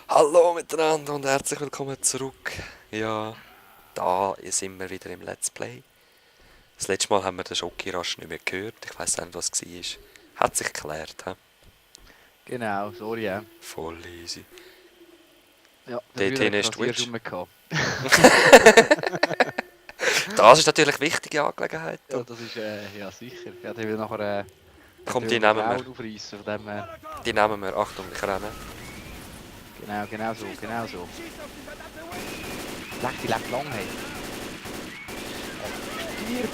Hallo miteinander und herzlich willkommen zurück. Ja, da sind wir wieder im Let's Play. Das letzte Mal haben wir den Schoki-Rasch nicht mehr gehört. Ich weiss nicht, was es war. Hat sich geklärt, he? Genau, sorry, ja. Voll easy. Ja, Dort dafür hinten hat ist Rasier Twitch. schon mehr gehabt. Das ist natürlich eine wichtige Angelegenheit. Ja, das ist, ja sicher. Ja, der will nachher, Komm, der die will noch nehmen wir. Frauen aufreißen, von dem, Die nehmen wir. Achtung, ich renne. genau so, genau so. Leck die leck lang, hey. Stirb!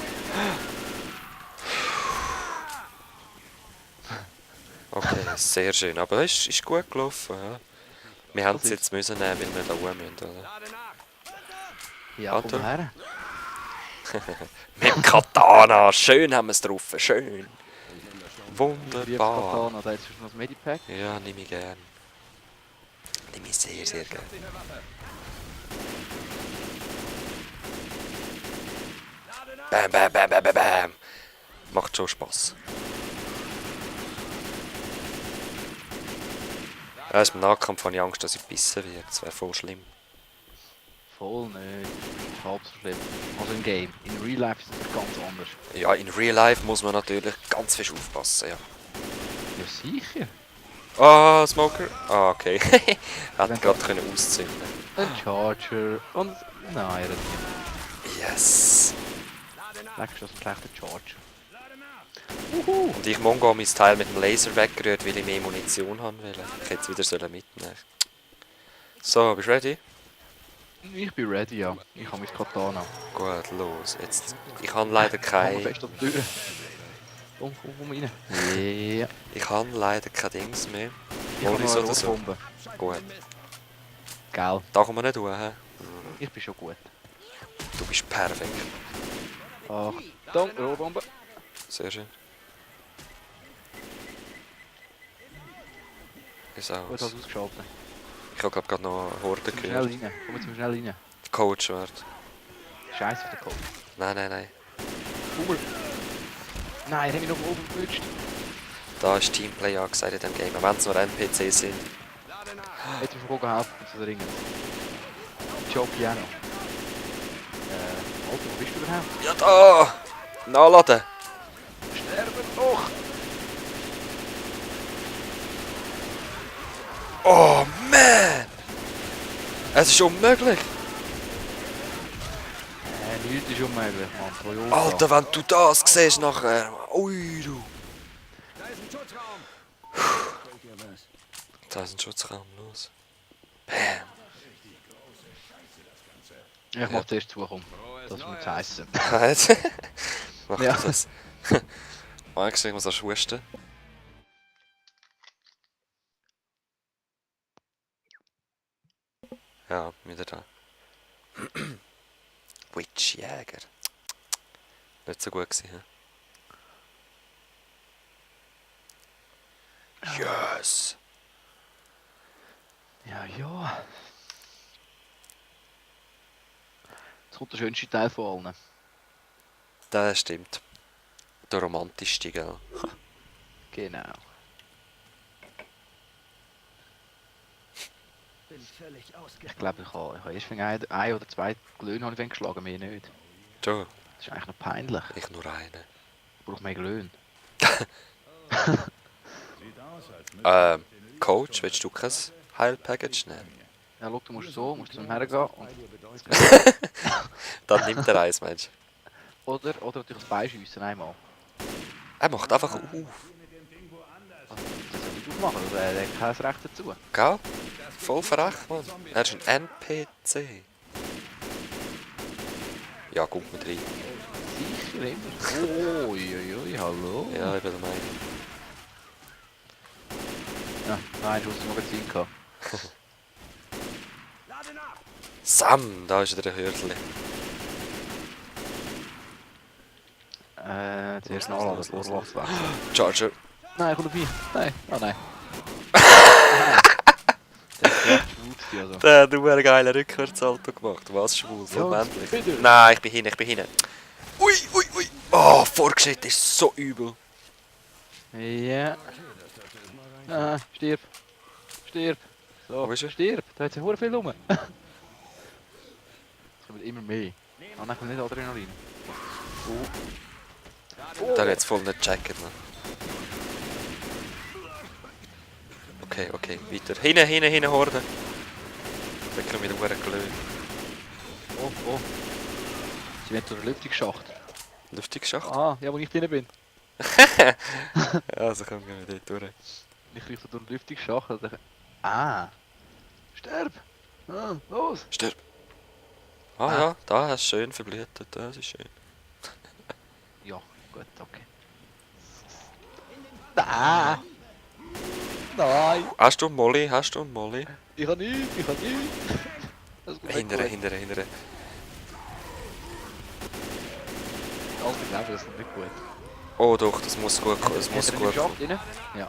Okay, sehr schön. Aber es ist gut gelaufen, ja. Wir haben es Das jetzt müssen nehmen, weil wir da oben müssen, oder? Ja, komm Hunter? her. Mit dem Katana. Schön haben wir es drauf. Schön. Ich liebe Wunderbar. Katana, da ist noch das Medipack. Ja, nehme ich gern. Nehme ich sehr, sehr gern. Bam, bam, bam, bam, bam, bam. Macht schon Spass. Ja, im Nahkampf habe ich Angst, dass ich gebissen werde. Das wäre voll schlimm. Voll nicht. Halb so schlimm. Also im Game. In Real Life ist das ganz anders. Ja, in Real Life muss man natürlich ganz fest aufpassen, ja. Ja, sicher. Ah, Smoker. Ah, okay. Wenn Hätte gerade können auszünden. Ein Charger und... Nein, das nicht. Yes. Leck, ist das ein schlechter Charger. Und ich mongo mein Teil mit dem Laser weggerührt, weil ich mehr Munition haben will. Ich hätte es wieder mitnehmen. So, bist du ready? Ich bin ready, ja. Ich habe mein Katana. Gut, los. Jetzt. Ich habe leider kein. Fest an die Tür. Komm rein. Ja. Ich habe leider kein Dings mehr. Ich habe noch eine oder so. Rotbombe. Gut. Geil. Da kann man nicht tun, hä? Ich bin schon gut. Du bist perfekt. Achtung, Rotbombe. Sehr schön. Ist Gut, aus. hast du ausgeschaltet. Ich habe gerade noch eine Horde Schnell gehört. rein. Komm jetzt mal schnell rein. Coach wird. Scheiße auf den Kopf. Nein. Boomer. Nein, er hat mich noch oben gewünscht. Da ist Teamplay angesagt in diesem Game. Auch wenn es nur NPC sind. Jetzt musst du mir helfen zu den Ringen. Joe Piano. Alter, wo bist du überhaupt? Ja, da! Nachladen! Sterben doch! Oh man! Es ist unmöglich! Nichts ist unmöglich, Mann. Toyota. Alter, wenn du das siehst nachher. Ui, du. Da ist ein Schutzraum, los. Bam! Ich mach zuerst zu, komm. Das muss heissen. Halt. Mach Ja. das. Ich muss das husten. Ja, wieder da. Witchjäger. Nicht so gut gewesen, hä? Yes! Ja. Jetzt kommt der schönste Teil von allen. Das stimmt. Der romantischste, gell? Genau. Ich glaube, ich habe erst ein oder zwei Glöhne geschlagen, mehr nicht. Du, Das ist eigentlich noch peinlich. ich nur einen. Ich brauche mehr Glöhne. Coach, willst du kein Heilpackage nehmen? Ja, schau, du musst zum Hergehen und... Dann nimmt er eins, meinst du? Oder durch das Bein schiessen einmal. Er macht einfach auf. Das soll nicht aufmachen, der hat kein Recht dazu. Gell? Voll verrecht, Mann. Er ist ein NPC. Ja, guck mit rein. Sicher immer. Uiuiui, hallo. Ja, ich bin der Meinung. Ja, nein, Schuss im Magazin gehabt. Sam, da ist wieder ein Hürdli. Zuerst nachladen, los. Vorwärts wechseln. Charger. Nein, komm vorbei. Nein, oh nein. Nein. Der ist echt schwul, also. Der hat einen geilen Rückwärtssalto gemacht. Was schwul, voll Ja, männlich. bitte. Nein, ich bin hinten. Ui. Oh, Vorgeschritt ist so übel. Ja. Stirb. So, Wo ist er? stirb, da hat sich sehr viel rum. Es kommt immer mehr. Ah, nein, nicht Adrenalin. Oh. Der hat jetzt voll nicht gecheckt. Ne? Okay, okay, weiter. Hinten, Horde. Ich bin wieder gelöst. Oh, oh. Sie werden zu einer Lüftungsschacht. Lüftungsschacht? Ah, ja, wo ich drin bin. Also kommen wir dort durch. Ich kriege so durch den Lüftungsschacht und denke, ah, sterb! Ah, los! Stirb! Ah Ah. ja, da hast du schön verblutet, das ist schön. Ja, gut, okay. Ah! Nein! Hast du einen Molly? Hast du einen Molly? Ich habe nichts, ich habe nichts! Das kommt Hintere. Alles beglaubt, das ist nicht gut. Oh doch, das muss gut kommen. Das muss Hat er gut in den kommen. Schacht rein? Ja.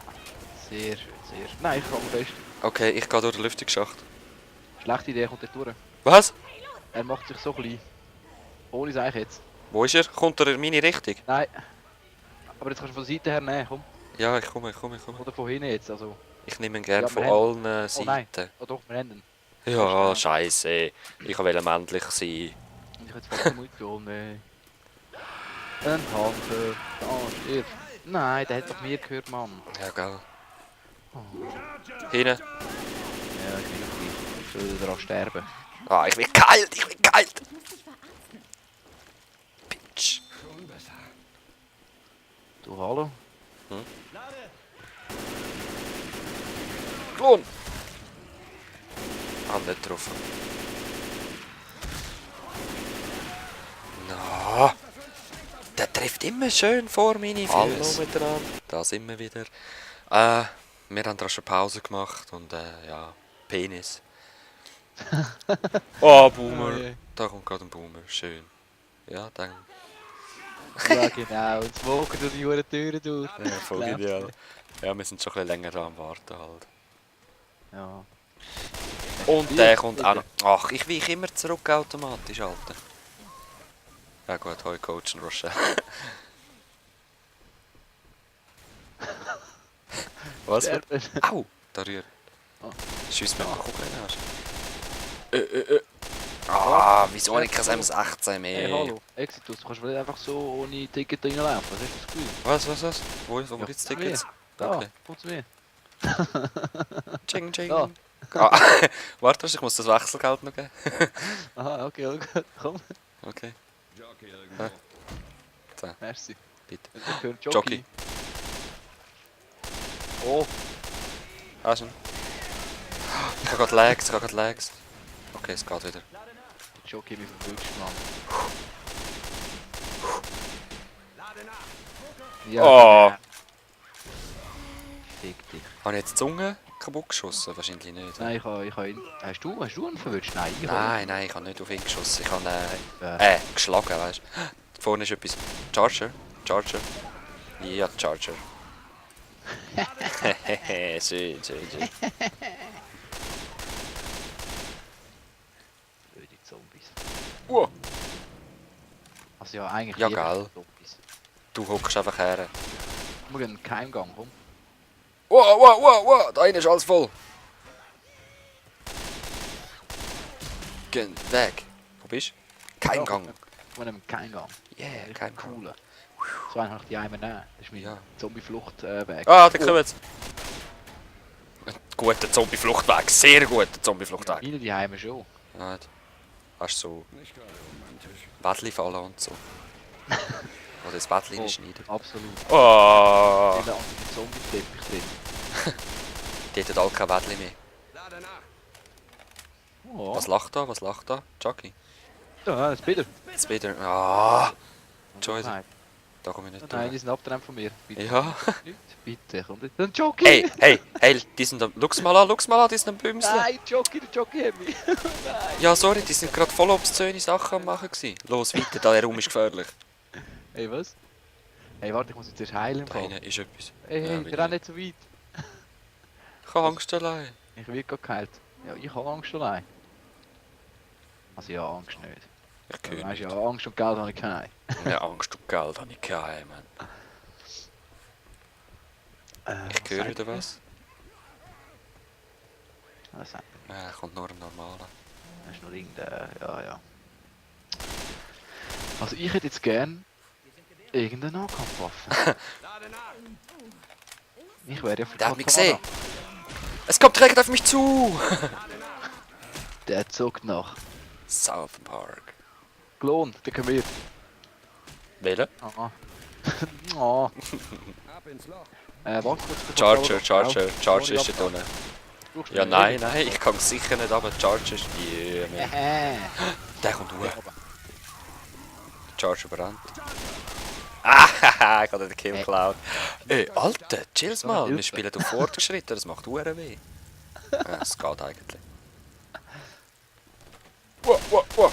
Sehr schön, sehr schön. Nein, ich komme fest. Okay, ich gehe durch den Lüftungsschacht. Schlechte Idee, kommt dort durch. Was? Er macht sich so klein. Ohne sag ich jetzt. Wo ist er? Kommt er in meine Richtung? Nein. Aber jetzt kannst du von der Seite her nehmen, komm. Ja, ich komme. Oder von hinten jetzt, also. Ich nehme ihn gerne Ja, von wir allen Oh nein. Seiten. Oh doch, wir haben ihn. Ja, scheiße. Ich wollte männlich sein. Und ich habe jetzt fast keine Munition mehr. Ein Hunter. Da stirbt. Nein, der hat doch mir gehört, Mann. Ja, gell. Oh. Hinten. Ja, ich bin noch gleich. Ich soll daran sterben. Ah, ich bin geheilt, Bitch. Du, hallo? Klon! Ah, nicht getroffen. Na, der trifft immer schön vor meine Füße. Hallo miteinander. Da sind wir wieder. Wir haben da schon Pause gemacht und ja, Penis. Oh, Boomer. Oh je. Da kommt gerade ein Boomer. Schön. Ja, dann. Ja, genau. Und smoken durch die Huren Türen durch. Ja, voll Glaubst ideal. du? Ja, wir sind schon ein bisschen länger da am Warten halt. Ja. Und der kommt auch noch. Ach, ich weiche immer zurück automatisch, Alter. Ja gut, hoi Coach und Rochelle. Was? Sterben. Au! Da rührt. Oh. Schiess mit dem Kuchenarsch. Ah, wieso habe ich kein M16 mehr? Hey, hallo. Exitus, du kannst wohl nicht einfach so ohne Ticket reinlaufen. Was ist das Gefühl? Was? Wo Ja, gibt's zu mir. Tickets? Da, Okay. komm zu mir. Ching, ching. Da. Ah, warte, ich muss das Wechselgeld noch geben. Aha, okay, okay. Komm. Okay, Merci. bitte. Ich höre Jockey. Jockey. Oh, Hast du ihn? Ich habe gerade Lags. Okay, es geht wieder. Jockey mich verwünscht, Mann. Ja, Oh. genau. Fick dich. Habe ich jetzt die Zunge kaputt geschossen? Wahrscheinlich nicht. Nein, ich habe ihn... Hast du ihn verwünscht? Nein, ich Nein, ich habe nicht auf ihn geschossen. Ich habe habe geschlagen, weißt du. Da vorne ist etwas. Charger. Ja, Charger. schön. Blöde Zombies. Wow. Also ja, eigentlich Ja, lieber gell. Zombies. Du hockst einfach her. Wir gehen in den Keimgang, komm. Wow, da innen ist alles voll. Geh weg. Wo bist du? Kein Gang. Wir nehmen keinen Gang. Yeah, kein Gang. Cool. So einen kann ich die einmal nehmen. Das ist mein Ja. Zombie-Fluchtweg. Ah, da kommen sie. Ein guter Zombie-Fluchtweg. Sehr guter Zombie-Fluchtweg. Meine die Heime schon. Ja, hast du so Bettchen fallen und so. Oder das Bettchen Oh, schneiden. absolut. Oh, Ich habe einen Zombie-Teppich drin. die hat all kein Bettchen mehr. Oh, Was lacht da? Chucky. ja, das Bilder. Jetzt wieder. Ah, Entschuldigung. Nein, Da komme ich nicht nein, die durch. sind abgetrennt von mir. Bitte. Ja. Nicht. Bitte, komm nicht. Ein Jockey! Hey, die sind am. Schau's mal an, die sind am Bümseln. Nein, der Jockey hat mich. Ja, sorry, die sind gerade voll obszöne Sachen am machen gewesen. Los, weiter, der Raum ist gefährlich. Hey, was? Hey, warte, ich muss jetzt erst heilen. im Da Fall. hinten ist etwas. Hey, Ja, hey, will wir rennen ich. nicht so weit. Ich habe Angst allein. Ich werde gerade geheilt. Ja, ich habe Angst allein. Also ja, Angst nicht. Ich Du höre weißt nicht. ja, Angst und Geld habe ich keine. Ja, Angst und Geld habe ich keine, Mann. Ich höre wieder was. Das Kommt nur im Normalen. ist nur irgendein... Ja. Also ich hätte jetzt gern irgendeine Nahkampfwaffe. Ich wäre ja für Der hat mich Katana. gesehen! Es kommt direkt auf mich zu! Der zog nach. South Park. Klon, der kommt mit. Wählen? Ah. Oh. Warte kurz. Charger ist da unten. Ja, nein, ich kann sicher nicht, aber Charger ist... Yeah, man. Der kommt hoch. Charger brennt. Ah, ich habe den Kill geklaut. Ey, Alter, chill's mal. Wir spielen auf fortgeschritten, das macht Uhren weh. Ja, es geht eigentlich. Wow. Und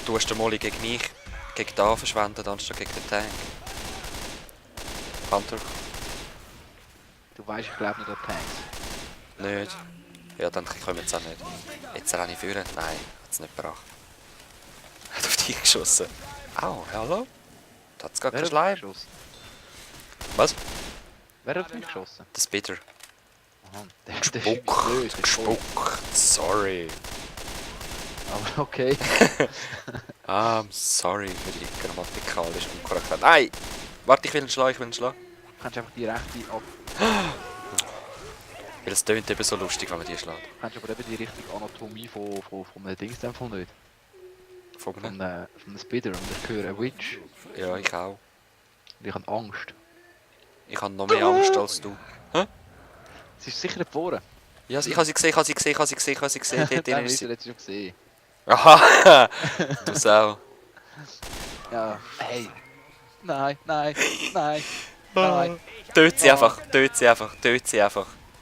du hast den Molly gegen mich, gegen da verschwendet, anstatt gegen den Tank. Hunter? Du weißt, ich glaube nicht an Tanks. Nicht. Ja, dann kommen wir jetzt auch nicht. Jetzt renne ich führen. Nein, hat es nicht gebracht. Hat auf dich geschossen. Au, hallo? Da hat es gar keinen Schleim. Geschossen? Was? Wer hat mich geschossen? Das Bitter. Aha, der Gespuckt. Sorry. Aber okay. I'm sorry für die grammatikalische Unkorrektheit. Nein! Warte, ich will ihn schlagen, Du kannst einfach die rechte ab... Weil es tönt eben so lustig, wenn man die schlägt. Du kannst aber eben die richtige Anatomie von einem Dings in dem Fall nicht. Von Von einem? einem Spider. Und ich höre eine Witch. Ja, ich auch. Und ich habe Angst. Ich habe noch mehr Angst als du. Sie ist sicher nicht vorne. Ja, ich habe sie gesehen, Dort Nein, drin wir ist sie. haben jetzt schon gesehen. Aha! Du Sau. Ja. Hey. Nein. Töt sie einfach.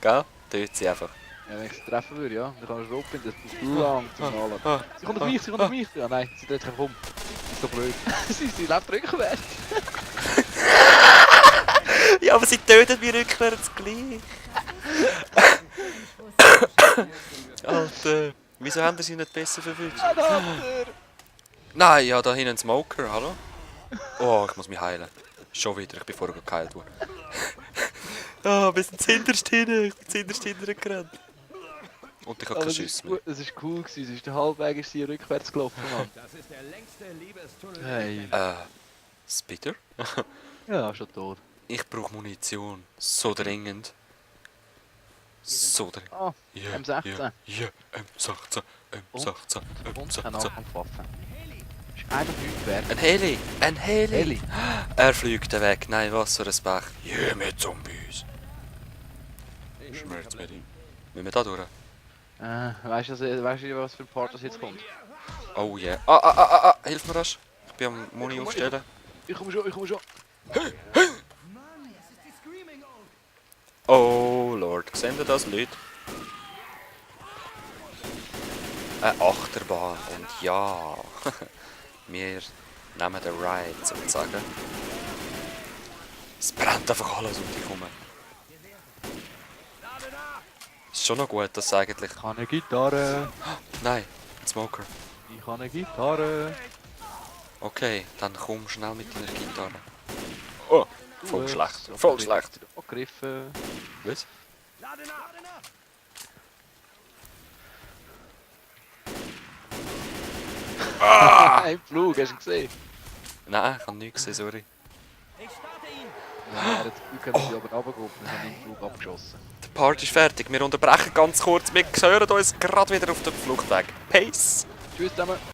Gell? Töt sie einfach. Ja, wenn ich sie treffen würde, ja. Dann kann ich ropen, das ist lang zum Malen. Sie kommt auf mich. Ja, nein, sie dreht sich um. Das ist so blöd. sie lebt rückwärts. Ja, aber sie tötet mich rückwärts gleich. Alter, wieso haben sie nicht besser verwünscht? Nein, ja, da hinten ein Smoker, hallo? Oh, ich muss mich heilen. Schon wieder, ich bin vorher geheilt worden. Ah, wir sind zuhinterst hin, ich bin zuhinterst hingerannt. Und ich habe keine Schüsse mehr. Das war cool, sie ist der Halbweg ist sie rückwärts gelaufen, Mann. Hey. Spitter? Ja, schon tot. Ich brauche Munition. So dringend. So dringend. Ah, Ja, M16. Ja, M16, M16, Und keine M16. Nahkampfwaffe. Ist einfach nichts wert. Ein Heli! Heli. Er fliegt weg. Nein, was für ein Pech. Ja, mit Zombies. Schmerz mit ihm. Müssen wir da durch? Weißt du, was für ein Part das jetzt kommt? Oh yeah. Hilf mir rasch. Ich bin am Muni aufstellen. Ich komme schon. Oh Lord, sehen ihr das, Leute? Eine Achterbahn. Und ja, wir nehmen den Ride sozusagen. Es brennt einfach alles um dich herum. Ist schon noch gut, das eigentlich. Ich habe eine Gitarre. Nein, ein Smoker. Ich habe eine Gitarre. Okay, dann komm schnell mit deiner Gitarre. Oh, voll schlecht. Voll schlecht. Angegriffen. Was? Ein Flug, hast du ihn gesehen? Nein, ich habe nichts gesehen, sorry. Ja, jetzt können sie aber runtergehen, wir haben den Flug abgeschossen. Die Party ist fertig, wir unterbrechen ganz kurz. Wir hören uns gerade wieder auf dem Fluchtweg. Peace! Tschüss zusammen.